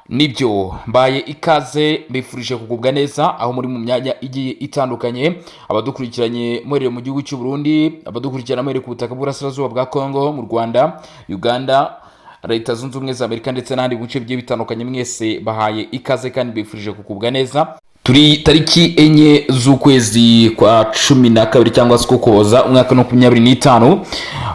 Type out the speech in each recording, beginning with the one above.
Nibyo, mbaye ikaze, mbifurije kugubwa neza aho muri mu myanya igiye itandukanye. Abadukurikiranye muhereye mu gihugu cy'u Burundi, abadukurikirana muhereye ku butaka bw'Uburasirazuba bwa Congo, mu Rwanda, Uganda, Leta Zunze Ubumwe za Amerika ndetse n'ahandi mu bice bigiye bitandukanye, mwese bahaye ikaze kandi mbifurije kugubwa neza. Turi tariki 4 z'ukwezi kwa 12 cyangwa se Ukuboza, umwaka wa 2025.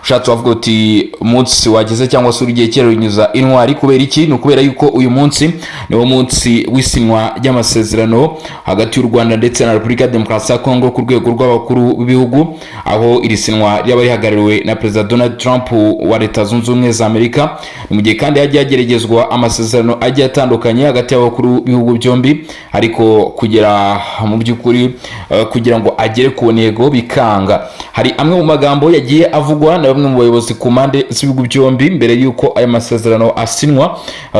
Ushatse wavuga uti umunsi wageze cyangwa se uri igihe runyuza intwari. Kubera iki? Ni ukubera yuko uyu munsi niwo munsi w'isinywa ry'amasezerano hagati y'u Rwanda ndetse na Repubulika ya Demokarasi ya Kongo ku rwego rw'abakuru b'ibihugu, aho iri sinywa ryaba rihagarariwe na Perezida Donald Trump wa Leta Zunze Ubumwe za Amerika. Ni mu gihe kandi hagiye hageragezwa amasezerano agiye atandukanye hagati y'abakuru b'ibihugu byombi, ariko kugera mu by'ukuri kugira ngo agere ku ntego bikanga. Hari amwe mu magambo yagiye avugwa na bamwe mu bayobozi ku mpande z'ibihugu byombi mbere y'uko aya masezerano asinywa.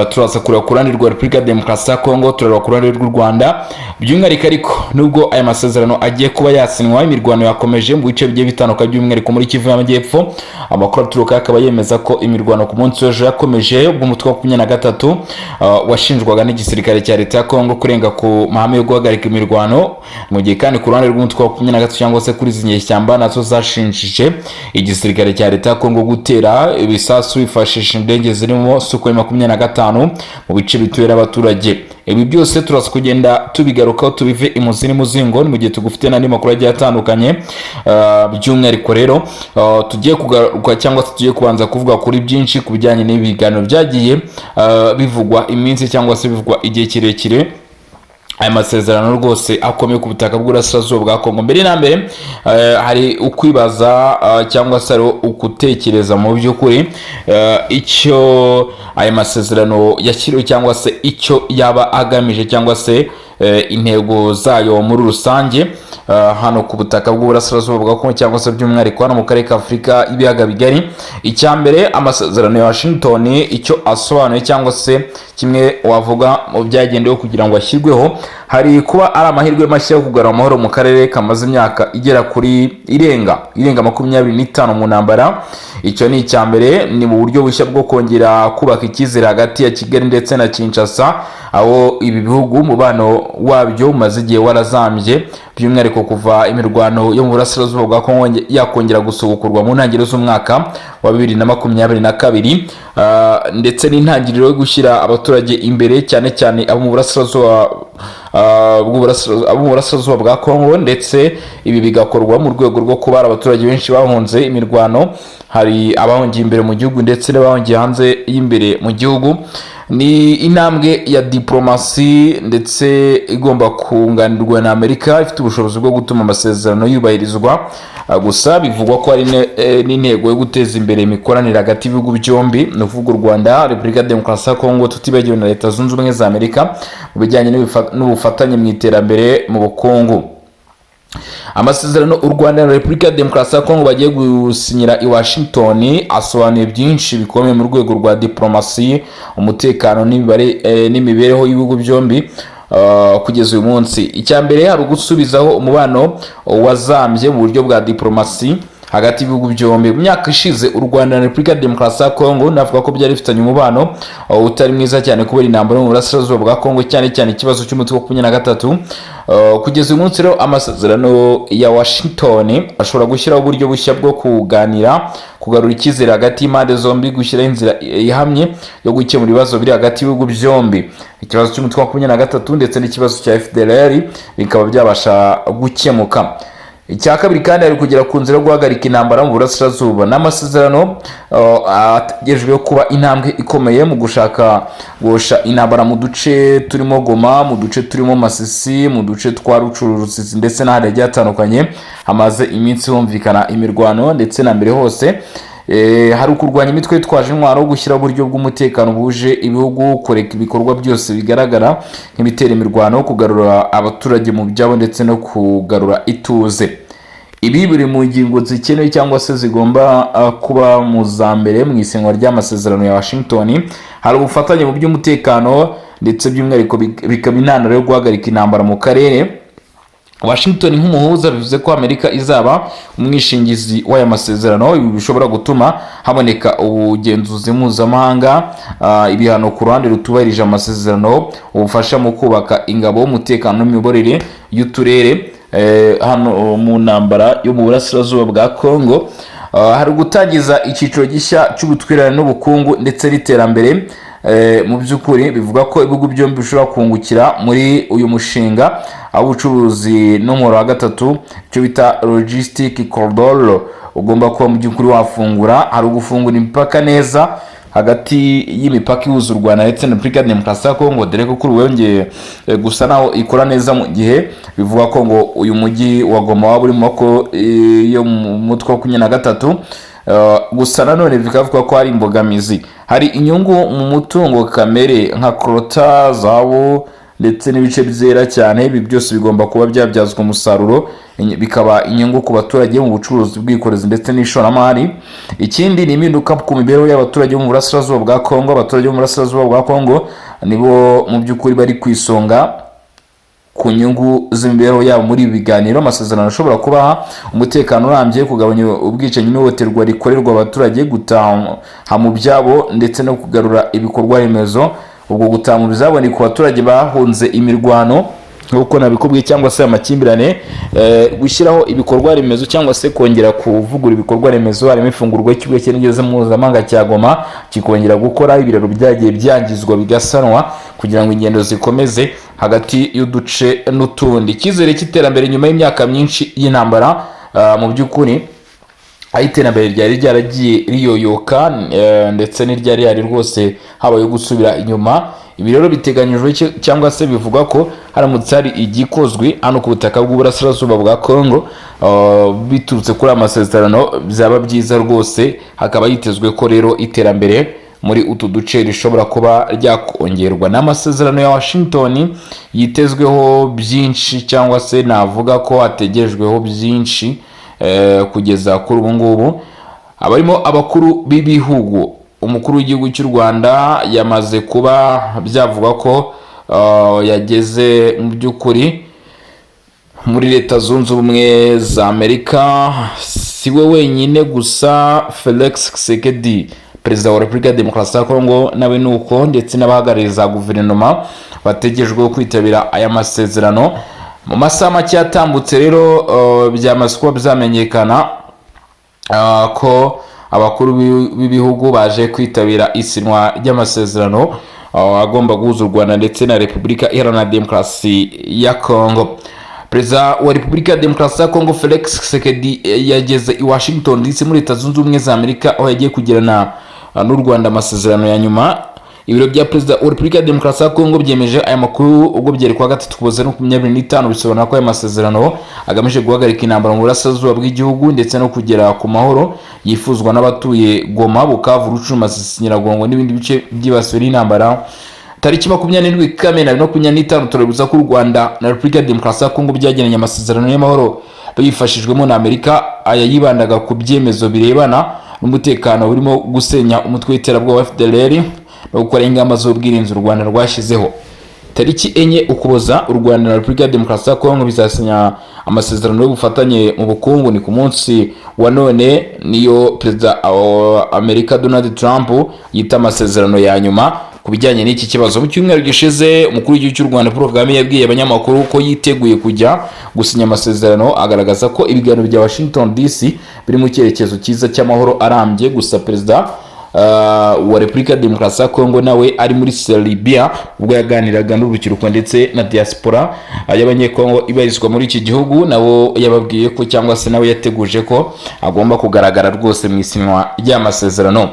Turaza kureba ku ruhande rwa Repubulika ya Demokarasi ya Kongo, turareba ku ruhande rw'u Rwanda by'umwihariko. Ariko nubwo aya masezerano agiye kuba yasinywa, imirwano yakomeje mu bice bigiye bitandukanye, by'umwihariko muri Kivu y'Amajyepfo. Amakuru aturuka akaba yemeza ko imirwano ku munsi w'ejo yakomeje, ubwo umutwe wa 23 washinjwaga n'igisirikare cya leta ya Kongo kurenga ku mahame yo guhagarika imirwano, mu gihe kandi ku ruhande rw'umutwe wa 23 cyangwa se kuri izi nyeshyamba nazo zashinjije igisirikare cya leta ya Kongo gutera ibisasu bifashisha indege zirimo Sukhoi 25 mu bice bituwe n'abaturage. Ibi byose turaza kugenda tubigarukaho, tubive imuzi n'umuzingo. Ni mu gihe tugufite n'andi makuru agiye atandukanye. By'umwihariko rero tugiye kugaruka cyangwa se tugiye kubanza kuvuga kuri byinshi ku bijyanye n'ibiganiro byagiye bivugwa iminsi cyangwa se bivugwa igihe kirekire, aya masezerano rwose akomeye ku butaka bw'Uburasirazuba bwa Kongo. Mbere na mbere hari ukwibaza cyangwa se hari ukutekereza mu by'ukuri icyo aya masezerano yashyiriweho cyangwa se icyo yaba agamije cyangwa se intego zayo muri rusange hano ku butaka bw'Uburasirazuba bwa Kongo cyangwa se by'umwihariko hano mu karere ka Afurika y'Ibiyaga Bigari. Icya mbere, amasezerano ya Washington icyo asobanuye cyangwa se kimwe wavuga mu byagendewe kugira ngo ashyirweho, hari kuba ari amahirwe mashya yo kugarura amahoro mu karere kamaze imyaka igera kuri irenga 25 mu ntambara. Icyo ni icya mbere. Ni mu buryo bushya bwo kongera kubaka icyizere hagati ya Kigali ndetse na Kinshasa, aho ibi bihugu umubano wabyo umaze igihe warazambye, by'umwihariko kuva imirwano yo mu burasirazuba bwa Kongo yakongera gusubukurwa mu ntangiriro z'umwaka wa 2022, ndetse n'intangiriro yo gushyira abaturage imbere, cyane cyane abo mu burasirazuba abo mu burasirazuba bwa Kongo. Ndetse ibi bigakorwa mu rwego rwo kuba hari abaturage benshi bahunze imirwano, hari abahungiye imbere mu gihugu ndetse n'abahungiye hanze y'imbere mu gihugu. Ni intambwe ya diplomasi ndetse igomba kunganirwa na Amerika ifite ubushobozi bwo gutuma amasezerano yubahirizwa. Gusa bivugwa ko hari n'intego yo guteza imbere imikoranire hagati y'ibihugu byombi, ni ukuvuga u Rwanda, Repubulika ya Demokarasi ya Kongo, tutibagiwe na Leta Zunze Ubumwe za Amerika, mu bijyanye n'ubufatanye mu iterambere mu bukungu. Amasezerano u Rwanda na Repubulika ya Demokarasi ya Kongo bagiye gusinyira i Washington asobanuye byinshi bikomeye mu rwego rwa diplomasi, umutekano n'imibereho y'ibihugu byombi kugeza uyu munsi. Icya mbere, hari ugusubizaho umubano wazambye mu buryo bwa diplomasi hagati y'ibihugu byombi. Mu myaka ishize u Rwanda na Repubulika ya Demokarasi ya Kongo navuga ko byari bifitanye umubano utari mwiza cyane kubera intambara yo mu burasirazuba bwa Kongo, cyane cyane ikibazo cy'umutwe wa 23. Kugeza uyu munsi rero amasezerano ya Washington ashobora gushyiraho uburyo bushya bwo kuganira, kugarura icyizere hagati y'impande zombi, gushyiraho inzira ihamye yo gukemura ibibazo biri hagati y'ibihugu byombi, ikibazo cy'umutwe wa 23 ndetse n'ikibazo cya FDLR bikaba byabasha gukemuka. Icya kabiri kandi, hari kugera ku nzira yo guhagarika intambara mu burasirazuba n'amasezerano ategerejwe kuba intambwe ikomeye mu gushaka guhosha intambara mu duce turimo Goma, mu duce turimo Masisi, mu duce twa Rutshuru, Rusizi ndetse n'ahandi hagiye hatandukanye hamaze iminsi humvikana imirwano. Ndetse na mbere hose hari ukurwanya imitwe yitwaje intwaro, gushyiraho uburyo bw'umutekano buje ibihugu, kureka ibikorwa byose bigaragara nk'ibitera imirwano, kugarura abaturage mu byabo ndetse no kugarura ituze. Ibi biri mu ngingo zikenewe cyangwa se zigomba kuba mu za mbere mu isinywa ry'amasezerano ya Washington. Hari ubufatanye mu by'umutekano ndetse by'umwihariko bikaba intandaro yo guhagarika intambara mu karere. Washington nk'umuhuza, bivuze ko Amerika izaba umwishingizi w'aya masezerano. Ibi bishobora gutuma haboneka ubugenzuzi mpuzamahanga, ibihano ku ruhande rutubahirije amasezerano, ubufasha mu kubaka ingabo, umutekano n'imiyoborere y'uturere hano mu ntambara yo mu burasirazuba bwa Congo. Hari gutangiza icyiciro gishya cy'ubutwererane n'ubukungu ndetse n'iterambere. Mu by'ukuri bivuga ko ibihugu byombi bishobora kungukira muri uyu mushinga, aho ubucuruzi n'umuhora wa gatatu, icyo bita logistic corridor, ugomba kuba mu by'ukuri wafungura. Hari ugufungura imipaka neza hagati y'imipaka ihuza u Rwanda ndetse na Repubulika ya Demokarasi ya Kongo, dore ko kuri ubu yongeye gusa naho ikora neza, mu gihe bivuga ko ngo uyu mujyi wa Goma waba uri mu maboko yo mu mutwe wa 23. Gusa nanone bikavuga ko hari imbogamizi. Hari inyungu mu mutungo kamere nka coltan, zahabu ndetse n'ibice byera cyane. Ibi byose bigomba kuba byabyazwa umusaruro, bikaba inyungu ku baturage mu bucuruzi, bwikorezi ndetse n'ishoramari. Ikindi ni impinduka ku mibereho y'abaturage bo mu burasirazuba bwa Kongo. Abaturage bo mu burasirazuba bwa Kongo nibo mu by'ukuri bari ku isonga ku nyungu z'imibereho yabo muri ibi biganiro. Amasezerano ashobora kubaha umutekano urambye, kugabanya ubwicanyi n'ihohoterwa rikorerwa abaturage, gutaha mu byabo ndetse no kugarura ibikorwa remezo. Ubwo gutaha mu byabo ni ku baturage bahunze imirwano nk'uko nabikubwiye cyangwa se amakimbirane, gushyiraho ibikorwa remezo cyangwa se kongera kuvugura ibikorwa remezo, harimo ifungurwa ry'ikibuga cy'indege mpuzamahanga cya Goma kikongera gukora, ibiraro byagiye byangizwa bigasanwa kugira ngo ingendo zikomeze hagati y'uduce n'utundi. Icyizere cy'iterambere nyuma y'imyaka myinshi y'intambara, mu by'ukuri aho iterambere ryari ryaragiye riyoyoka ndetse n'iryari rihari rwose habayeho gusubira inyuma. Ibi rero biteganyijwe cyangwa se bivuga ko haramutse hari igikozwe hano ku butaka bw'uburasirazuba bwa Congo biturutse kuri aya masezerano, byaba byiza rwose. Hakaba hitezwe ko rero iterambere muri utu duce rishobora kuba ryakongerwa n'amasezerano ya Washington. Yitezweho byinshi cyangwa se navuga ko hategerejweho byinshi kugeza kuri ubu ngubu. Abarimo abakuru b'ibihugu, umukuru w'igihugu cy'u Rwanda yamaze kuba byavuga ko yageze mu by'ukuri muri Leta Zunze Ubumwe za Amerika. Si we wenyine gusa, Felix Tshisekedi, perezida wa Repubulika ya Demokarasi ya Kongo, nawe ni uko, ndetse n'abahagarariye za guverinoma bategerejweho kwitabira aya masezerano. Mu masaha make yatambutse rero byamaze kuba byamenyekana ko abakuru b'ibihugu baje kwitabira isinywa ry'amasezerano agomba guhuza u Rwanda ndetse na Repubulika Iharanira Demokarasi ya Kongo. Perezida wa Repubulika ya Demokarasi ya Kongo, Felix Tshisekedi, yageze i Washington DC muri Leta Zunze Ubumwe za Amerika, aho yagiye kugirana n'u Rwanda amasezerano ya nyuma. Ibiro bya perezida wa Repubulika ya Demokarasi ya Kongo byemeje aya makuru ubwo byari kuwa gatatu, Ukuboza 25. Bisobanura ko aya masezerano agamije guhagarika intambara mu burasirazuba bw'igihugu ndetse no kugera ku mahoro yifuzwa n'abatuye Goma, Bukavu, Rutshuru, Masisi, Nyiragongo n'ibindi bice byibasiwe n'intambara. Tariki 27 Kamena 2025, turabibuza ko u Rwanda na Repubulika ya Demokarasi ya Kongo byagiranye amasezerano y'amahoro bifashijwemo na Amerika. Aya yibandaga ku byemezo birebana n'umutekano burimo gusenya umutwe w'iterabwoba FDLR no gukora ingamba z'ubwirinzi u Rwanda rwashyizeho. Tariki 4 Ukuboza, u Rwanda na Repubulika ya Demokarasi ya Kongo bizasinya amasezerano y'ubufatanye mu bukungu. Ni ku munsi wa none, niyo perezida wa Amerika Donald Trump yita amasezerano ya nyuma ku bijyanye n'iki kibazo. Mu cyumweru gishize, umukuru w'igihugu cy'u Rwanda Paul Kagame yabwiye abanyamakuru ko yiteguye kujya gusinya amasezerano, agaragaza ko ibiganiro bya Washington DC biri mu cyerekezo cyiza cy'amahoro arambye. Gusa perezida wa Repubulika ya Demokarasi ya Kongo nawe ari muri Serbia, ubwo yaganiraga n'urubyiruko ndetse na diaspora y'Abanyekongo ibarizwa muri iki gihugu, nabo yababwiye ko cyangwa se nawe yateguje ko agomba kugaragara rwose mu isinywa ry'amasezerano.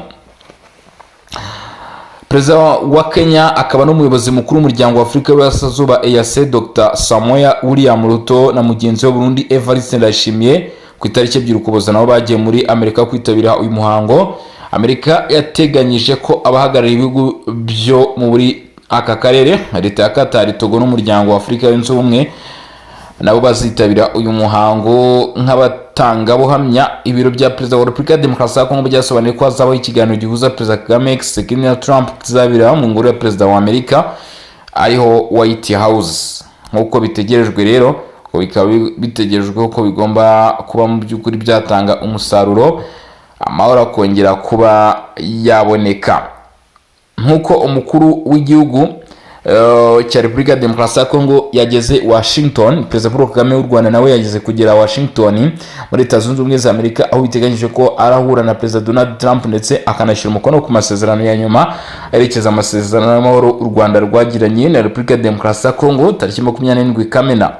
Perezida wa Kenya akaba n'umuyobozi mukuru w'Umuryango wa Afurika y'Uburasirazuba, EAC, Dr Samoei William Ruto, na mugenzi we Burundi Evariste Ndayishimiye, ku itariki 2 Ukuboza nabo bagiye muri Amerika kwitabira uyu muhango. Amerika yateganyije ko abahagarariye ibihugu byo muri aka karere, leta ya Katari, Togo n'Umuryango wa Afurika Yunze Ubumwe, nabo bazitabira uyu muhango nk'abatangabuhamya. Ibiro bya perezida wa Repubulika ya Demokarasi ya Kongo byasobanuye ko hazabaho ikiganiro gihuza Perezida Kagame, Tshisekedi na Trump, kizabera mu ngoro ya perezida wa Amerika, ariho White House, nk'uko bitegerejwe. Rero ngo Ngo bikaba bitegerejwe ko bigomba kuba mu by'ukuri byatanga umusaruro, amahoro akongera kuba yaboneka. Nk'uko umukuru w'igihugu cya Repubulika ya Demokarasi ya Kongo yageze Washington, Perezida Paul Kagame w'u Rwanda nawe yageze kugera Washington muri Leta Zunze Ubumwe za Amerika, aho biteganyije ko arahura na Perezida Donald Trump ndetse akanashyira umukono ku masezerano ya nyuma aherekeza amasezerano y'amahoro u Rwanda rwagiranye na Repubulika ya Demokarasi ya Kongo tariki 27 Kamena.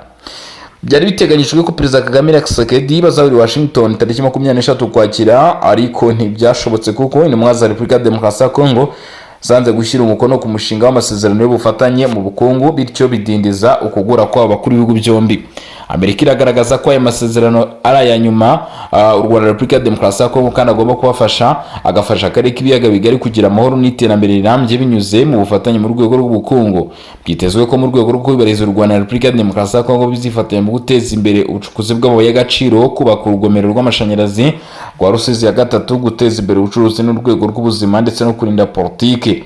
Byari biteganyijwe ko Perezida Kagame na Tshisekedi bazahurira i Washington tariki 23 Ukwakira, ariko ntibyashobotse kuko intumwa za Repubulika ya Demokarasi ya Kongo zanze gushyira umukono ku mushinga w'amasezerano y'ubufatanye mu bukungu, bityo bidindiza ukugura kw'abo bakuru b'ibihugu byombi. Amerika iragaragaza ko aya masezerano ari aya nyuma u Rwanda na Repubulika ya Demokarasi ya Kongo, kandi agomba kubafasha, agafasha akarere k'Ibiyaga Bigari kugira amahoro n'iterambere rirambye binyuze mu bufatanye mu rwego rw'ubukungu. Byitezwe ko mu rwego rwo kubahiriza, u Rwanda na Repubulika ya Demokarasi ya Kongo bizifatanya mu guteza imbere ubucukuzi bw'amabuye y'agaciro, kubaka urugomero rw'amashanyarazi rwa Rusizi ya gatatu, guteza imbere ubucuruzi n'urwego rw'ubuzima ndetse no kurinda politiki.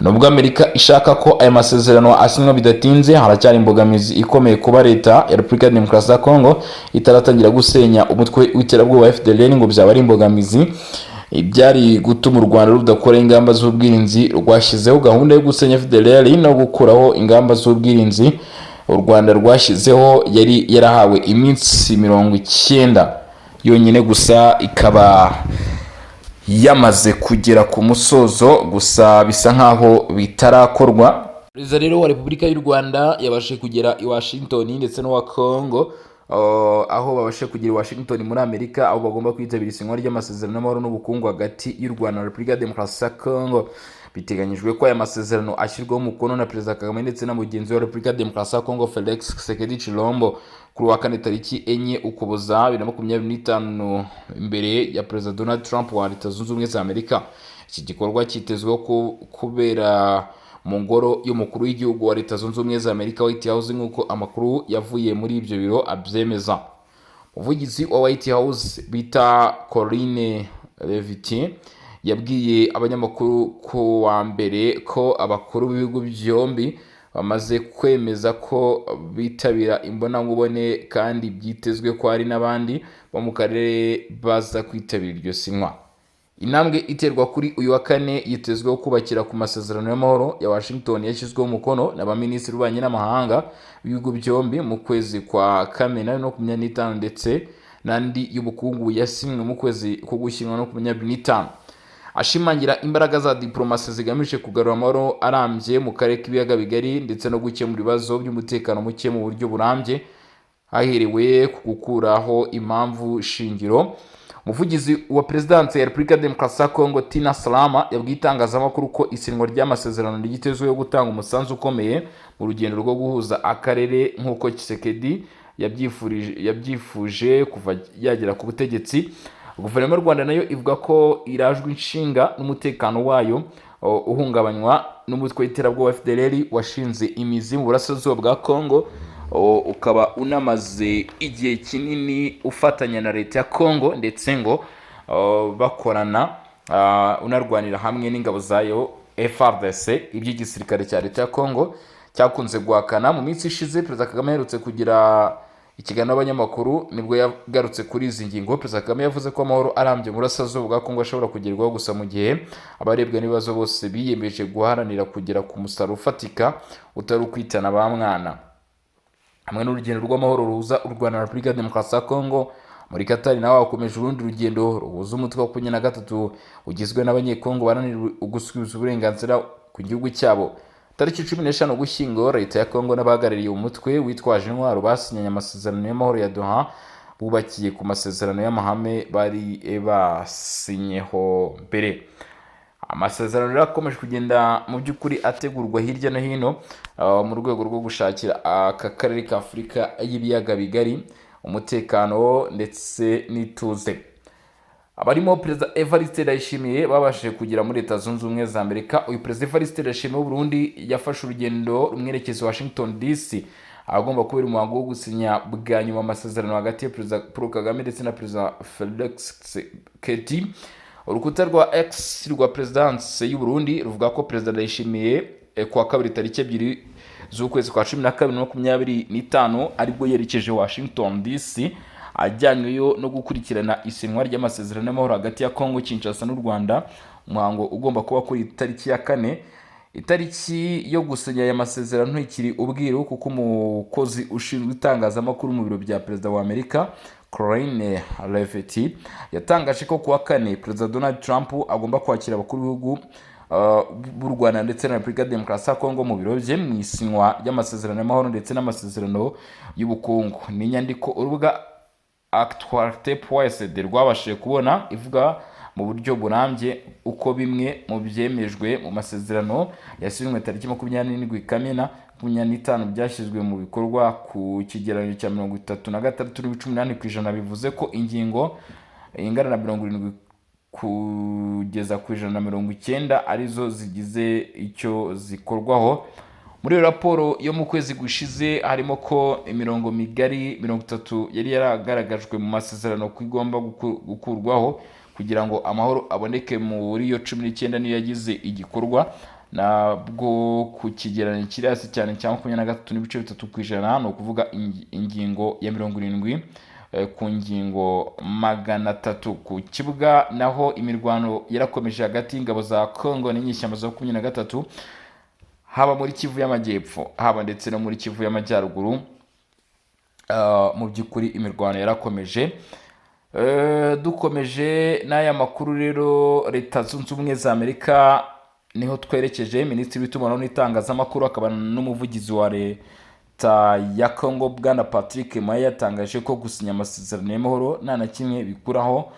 Nubwo Amerika ishaka ko aya masezerano asinywa bidatinze, haracyari imbogamizi ikomeye kuba Leta ya Repubulika ya Demokarasi ya Kongo itaratangira gusenya umutwe w'iterabwoba FDLR. Ngo byaba ari imbogamizi ibyari gutuma u Rwanda rudakora ingamba z'ubwirinzi rwashyizeho. Gahunda yo gusenya FDLR no gukuraho ingamba z'ubwirinzi u Rwanda rwashyizeho yari yarahawe iminsi 90 yonyine gusa, ikaba yamaze kugera ku musozo, gusa bisa nkaho bitarakorwa. Perezida rero wa Repubulika y'u Rwanda yabashije kugera i Washington ndetse n'uwa Congo, aho babashe kugera i Washington muri Amerika, aho bagomba kwitabira isinywa ry'amasezerano y'amahoro n'ubukungu hagati y'u Rwanda na Repubulika ya Demokarasi ya Congo. Biteganyijwe ko aya masezerano ashyirwaho umukono na Perezida Kagame ndetse na mugenzi we wa Repubulika ya Demokarasi ya Congo, Felix Tshisekedi Tshilombo, kuri wa kane tariki 4 Ukuboza 2025, imbere ya Perezida Donald Trump wa Leta Zunze Ubumwe za Amerika. Iki gikorwa cyitezweho kubera mu ngoro y'umukuru w'igihugu wa Leta Zunze Ubumwe za Amerika, White House, nk'uko amakuru yavuye muri ibyo biro abyemeza. Umuvugizi wa White House bita Karoline Leavitt yabwiye abanyamakuru ku wa mbere ko abakuru b'ibihugu byombi bamaze kwemeza ko bitabira imbonankubone, kandi byitezwe ko hari n'abandi bo mu karere baza kwitabira iryo sinywa. Intambwe iterwa kuri uyu wa kane yitezweho kubakira ku masezerano y'amahoro ya Washington yashyizweho umukono na ba minisitiri b'ububanyi n'amahanga b'ibihugu byombi mu kwezi kwa Kamena 2025, ndetse n'andi y'ubukungu yasinywe mu kwezi ko Gushyingo 25, ashimangira imbaraga za diplomasi zigamije kugarura amahoro arambye mu karere k'Ibiyaga Bigari ndetse no gukemura ibibazo by'umutekano muke mu buryo burambye haherewe ku gukuraho impamvu shingiro. Umuvugizi wa Perezidansi ya Repubulika ya Demokarasi ya Kongo, Tina Salama, yabwiye itangazamakuru ko isinywa ry'amasezerano ryitezweho gutanga umusanzu ukomeye mu rugendo rwo guhuza akarere nk'uko Tshisekedi yabyifuje kuva yagera ku butegetsi. Guverinoma y'u Rwanda nayo ivuga ko irajwe inshinga n'umutekano wayo uhungabanywa n'umutwe w'iterabwoba FDLR washinze imizi mu burasirazuba bwa Congo, ukaba unamaze igihe kinini ufatanya na Leta ya Congo, ndetse ngo bakorana, unarwanira hamwe n'ingabo zayo FARDC, iby'igisirikare cya Leta ya Congo cyakunze guhakana. Mu minsi ishize, Perezida Kagame aherutse kugira ikiganiro n'abanyamakuru, nibwo yagarutse kuri izi ngingo. Perezida Kagame yavuze ko amahoro arambye mu burasirazuba bwa Kongo ashobora kugerwaho gusa mu gihe abarebwa n'ibibazo bose biyemeje guharanira kugera ku musaruro ufatika utari ukwitana ba mwana. Hamwe n'urugendo rw'amahoro ruhuza u Rwanda na Repubulika ya Demokarasi ya Kongo, muri Katari nawe hakomeje urundi rugendo ruhuza umutwe wa 23 ugizwe n'Abanyekongo baharanira gusubiza uburenganzira ku gihugu cyabo. Tariki 15 Ugushyingo, Leta ya Kongo n'abahagarariye umutwe witwaje intwaro basinyanye amasezerano y'amahoro ya Doha, bubakiye ku masezerano y'amahame bari basinyeho mbere. Amasezerano rero akomeje kugenda mu by'ukuri ategurwa hirya no hino mu rwego rwo gushakira aka karere ka Afurika y'Ibiyaga Bigari umutekano ndetse n'ituze. Abarimo Perezida Evariste Ndayishimiye babashije kugera muri Leta Zunze Ubumwe za Amerika. Uyu Perezida Evariste Ndayishimiye w'Uburundi yafashe urugendo rumwerekeza Washington DC, ahagomba kubera umuhango wo gusinya bwa nyuma amasezerano hagati ya Perezida Paul Kagame ndetse na Perezida Felix Tshisekedi. Urukuta rwa X rwa Perezidanse y'u Burundi ruvuga ko Perezida Ndayishimiye kuwa kabiri tariki 2 z'ukwezi kwa 12 25, aribwo yerekeje Washington DC, ajyanyweyo no gukurikirana isinywa ry'amasezerano y'amahoro hagati ya Congo Kinshasa n'u Rwanda, umuhango ugomba kuba kuri tariki ya 4. Itariki yo gusinya aya masezerano ntikiri ubwiru, kuko umukozi ushinzwe itangazamakuru mu biro bya perezida wa Amerika, Karoline Leavitt, yatangaje ko kuwa kane Perezida Donald Trump agomba kwakira abakuru b'ibihugu b'u Rwanda ndetse na Repubulika ya Demokarasi ya Kongo mu biro bye, mu isinywa ry'amasezerano y'amahoro ndetse n'amasezerano y'ubukungu. Ni inyandiko urubuga actualité.cd rwabashije kubona, ivuga mu buryo burambye uko bimwe mu byemejwe mu masezerano yasinywe tariki 27 Kamena 25 byashyizwe mu bikorwa ku kigereranyo cya 36.8%. Bivuze ko ingingo ingana na 70 kugeza ku 190 arizo zigize icyo zikorwaho. Muri iyo raporo yo mu kwezi gushize harimo ko imirongo migari 30 yari yaragaragajwe mu masezerano ko igomba gukurwaho kugira ngo amahoro aboneke. Muri iyo, 19 niyo yagize igikorwa nabwo ku kigereranyo kiri hasi cyane cya 23.3%, ni ukuvuga ingingo ya 70 ku ngingo 300. Ku kibuga naho imirwano yarakomeje hagati y'ingabo za Congo n'inyeshyamba za 23, haba muri Kivu y'Amajyepfo, haba ndetse no muri Kivu y'Amajyaruguru. Mu by'ukuri imirwano yarakomeje. Dukomeje n'aya makuru rero, Leta Zunze Ubumwe za Amerika niho twerekeje. Minisitiri w'itumanaho n'itangazamakuru akaba n'umuvugizi wa leta ya Congo, Bwana Patrick Muyaya, yatangaje ko gusinya amasezerano y'amahoro nta na kimwe bikuraho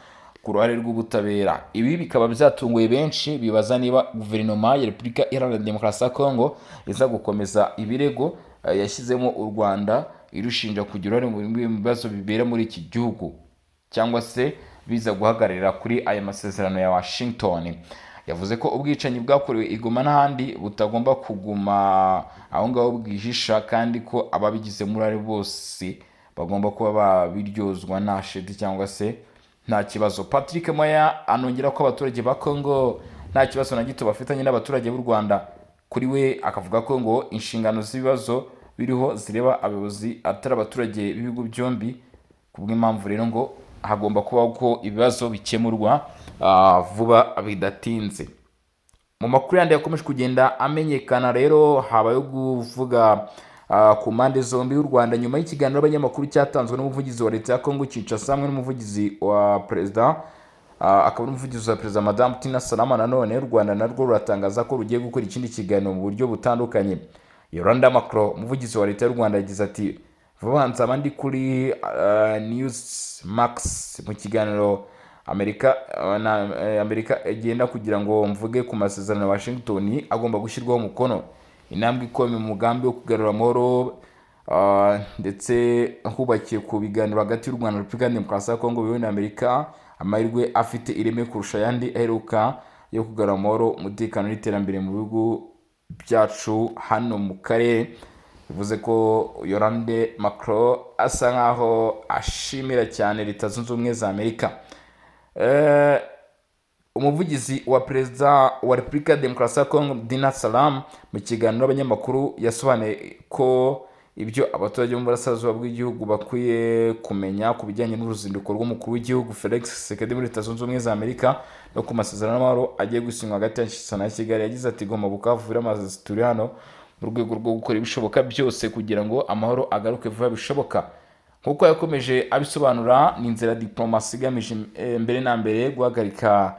ku ruhare rw'ubutabera. Ibi bikaba byatunguye benshi, bibaza niba guverinoma ya Repubulika Iharanira Demokarasi ya Congo iza gukomeza ibirego yashyizemo u Rwanda irushinja kugira uruhare mu bibazo bibera muri iki gihugu, cyangwa se biza guhagararira kuri aya masezerano ya Washington. Yavuze ko ubwicanyi bwakorewe i Goma n'ahandi butagomba kuguma aho ngaho bwihisha, kandi ko ababigizemo uruhare bose bagomba kuba babiryozwa nta shedi cyangwa se nta kibazo. Patrick Muyaya anongera ko abaturage ba Congo nta kibazo na gito bafitanye n'abaturage b'u Rwanda. Kuri we akavuga ko ngo inshingano z'ibibazo biriho zireba abayobozi, atari abaturage b'ibihugu byombi. Ku bw'impamvu rero ngo hagomba kubaho ko ibibazo bikemurwa vuba bidatinze. Mu makuru yandi yakomeje kugenda amenyekana rero, habayeho kuvuga ku mpande zombi y'u Rwanda nyuma y'ikiganiro n'abanyamakuru cyatanzwe n'umuvugizi wa leta ya Congo Kinshasa hamwe n'umuvugizi wa perezida, akaba n'umuvugizi wa perezida, Madamu Tina Salama. Nanone u Rwanda narwo ruratangaza ko rugiye gukora ikindi kiganiro mu buryo butandukanye. Yolanda Makolo, umuvugizi wa leta y'u Rwanda, yagize ati: "Vuba nzaba ndi kuri News Max mu kiganiro Amerika na Amerika igenda kugira ngo mvuge ku masezerano ya Washington agomba gushyirwaho umukono, intambwe ikomeye mu mugambi wo kugarura amahoro ndetse hubakiye ku biganiro hagati y'u Rwanda na Repubulika ya Demokarasi ya Kongo biyobowe na Amerika, amahirwe afite ireme kurusha ayandi aheruka yo kugarura amahoro, umutekano n'iterambere mu bihugu byacu hano mu karere." Bivuze ko Yolande Makolo asa nkaho ashimira cyane Leta Zunze Ubumwe za Amerika. Umuvugizi wa perezida wa Repubulika ya Demokarasi ya Kongo, Dina Salam, mu kiganiro n'abanyamakuru yasobanuye ko ibyo abaturage bo mu burasirazuba bw'igihugu bakwiye kumenya ku bijyanye n'uruzinduko rw'umukuru w'igihugu Felix Tshisekedi muri Leta Zunze Ubumwe za Amerika no ku masezerano y'amahoro agiye gusinywa hagati ya Kinshasa na Kigali. Yagize ati: "Goma, Bukavu, Biramaze, turi hano mu rwego rwo gukora ibishoboka byose kugira ngo amahoro agaruke vuba bishoboka." Nk'uko yakomeje abisobanura, ni inzira ya diplomasi igamije mbere na mbere guhagarika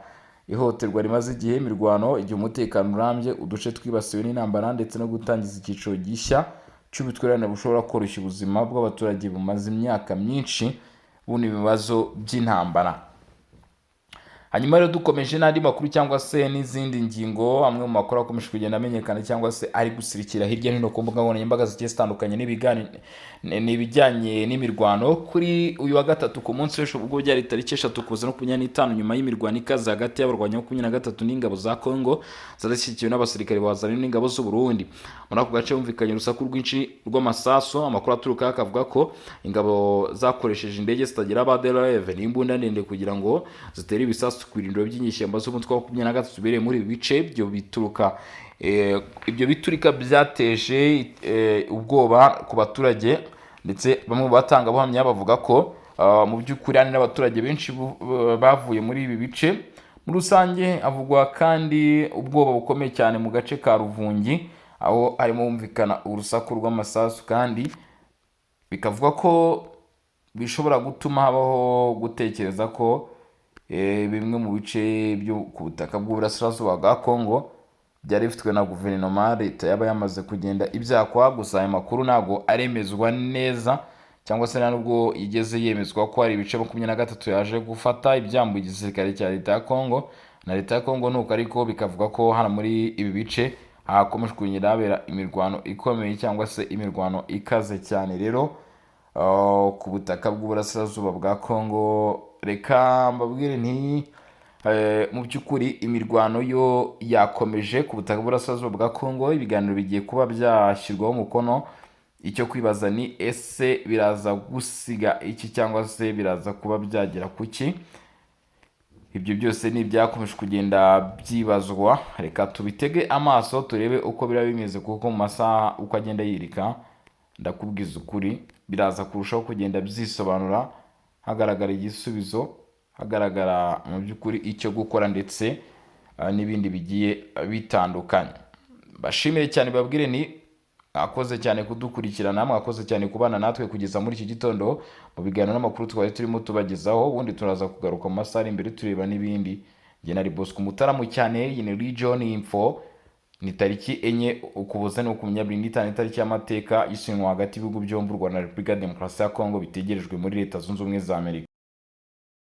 ihohoterwa rimaze igihe, imirwano, igihe umutekano urambye uduce twibasiwe n'intambara, ndetse no gutangiza icyiciro gishya cy'ubutwererane bushobora koroshya ubuzima bw'abaturage bumaze imyaka myinshi buna ibibazo by'intambara. Hanyuma rero dukomeje n'andi makuru cyangwa se n'izindi ngingo, amwe mu makuru akomeje kugenda amenyekana cyangwa se ari gusirikira hirya no hino ku mbuga nkoranyambaga zigiye zitandukanye n'ibijyanye n'imirwano. Kuri uyu wa gatatu, ku munsi w'ejo, ubwo byari tariki 3 kuza 25, nyuma y'imirwano ikaze hagati y'abarwanyi 23 n'ingabo za Congo zari n'abasirikare bazanye n'ingabo z'u Burundi, muri ako gace humvikanye urusaku rwinshi rw'amasasu. Amakuru aturuka akavuga ko ingabo zakoresheje indege zitagira abadereve n'imbunda ndende kugira ngo zitere ibisasu ku birindiro by'inyeshyamba z'umutwe wa 23 bibereye muri ibi bice. Ibyo bituruka Ibyo biturika byateje ubwoba ku baturage, ndetse bamwe mu batangabuhamya bavuga ko mu by'ukuri hari n'abaturage benshi bavuye muri ibi bice. Muri rusange havugwa kandi ubwoba bukomeye cyane mu gace ka Ruvungi, aho harimo humvikana urusaku rw'amasasu, kandi bikavuga ko bishobora gutuma habaho gutekereza ko bimwe mu bice byo ku butaka bw'uburasirazuba bwa Congo byari bifitwe na guverinoma, leta yaba yamaze kugenda ibyakwa. Gusa aya makuru ntabwo aremezwa neza, cyangwa se nta nubwo yigeze yemezwa ko hari ibice 23 yaje gufata ibyambuye igisirikare cya leta ya Congo na leta ya Congo nuko. Ariko bikavuga ko hano muri ibi bice hakomeje kugenda habera imirwano ikomeye, cyangwa se imirwano ikaze cyane. Rero ku butaka bw'uburasirazuba bwa Congo, reka mbabwire nti mu by'ukuri imirwano yo yakomeje ku butaka bw'uburasirazuba bwa Congo. Ibiganiro bigiye kuba byashyirwaho umukono. Icyo kwibaza ni: ese biraza gusiga iki, cyangwa se biraza kuba byagera ku ki? Ibyo byose ni ibyakomeje kugenda byibazwa. Reka tubitege amaso turebe uko biraba bimeze, kuko mu masaha uko agenda yirika, ndakubwiza ukuri, biraza kurushaho kugenda byisobanura, hagaragara igisubizo, hagaragara mu by'ukuri icyo gukora, ndetse n'ibindi bigiye bitandukanye. Bashimire cyane, babwire ni mwakoze cyane kudukurikirana, mwakoze cyane kubana natwe kugeza muri iki gitondo mu biganiro n'amakuru twari turimo tubagezaho. Ubundi turaza kugaruka mu masaha ari imbere tureba n'ibindi. Njye na Bosco Mutaramu cyane. Iyi ni Region Info. Ni tariki 4 Ukuboza 2025, itariki y'amateka y'isinywa hagati y'ibihugu byombi, u Rwanda na Repubulika ya Demokarasi ya Kongo, bitegerejwe muri Leta Zunze Ubumwe za Amerika.